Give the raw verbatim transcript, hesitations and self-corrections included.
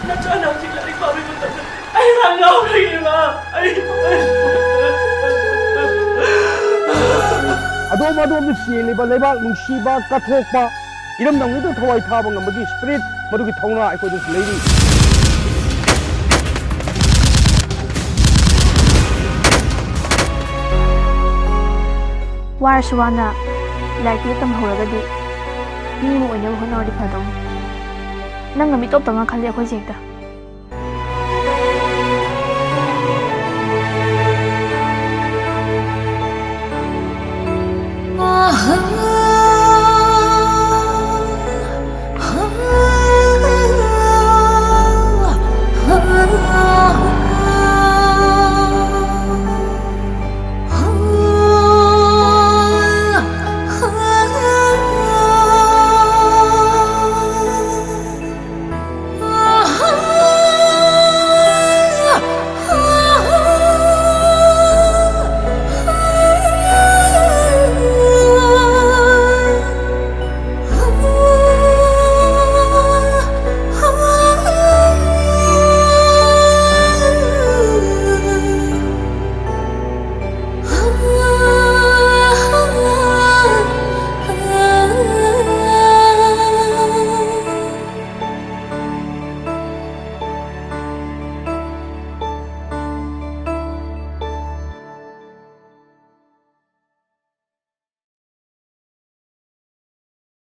ꯅꯆꯥꯅ ꯍꯧꯖꯤꯛ ꯂꯥꯏꯔꯤꯛ ꯄꯥꯕꯒꯤ ꯃꯇꯝꯗ ꯑꯩ ꯍꯥꯟꯅ ꯍꯧꯔꯒꯦꯕ꯫ ꯑꯩ ꯑꯗꯣꯝ ꯑꯗꯣꯝꯗ ꯆꯦꯜꯂꯤꯕ ꯂꯩꯕꯥꯛ ꯅꯨꯡꯁꯤꯕ, ꯀꯠꯊꯣꯛꯄ, ꯏꯔꯝꯗꯝꯒꯤꯗꯃꯛ ꯊꯋꯥꯏ ꯊꯥꯕ ꯉꯝꯕꯒꯤ spirit, ꯃꯗꯨꯒꯤ ꯊꯧꯅꯥ ꯑꯩꯈꯣꯏꯗꯁꯨ ꯂꯩꯔꯤ꯫ ꯋꯥꯔꯁꯨ ꯋꯥꯅ ꯂꯥꯏꯔꯤꯛꯇꯨ ꯇꯝꯍꯧꯔꯒꯗꯤ ꯃꯤ ꯑꯃ ꯑꯣꯏꯅꯕ ꯍꯣꯠꯅꯔꯗꯤ ꯐꯗꯧꯅꯤ꯫ ꯅꯪꯅ ꯃꯤꯇꯣꯞ ꯇꯧꯅ ꯈꯜꯂꯤ ꯑꯩꯈꯣꯏꯁꯦ ꯍꯦꯛꯇ꯫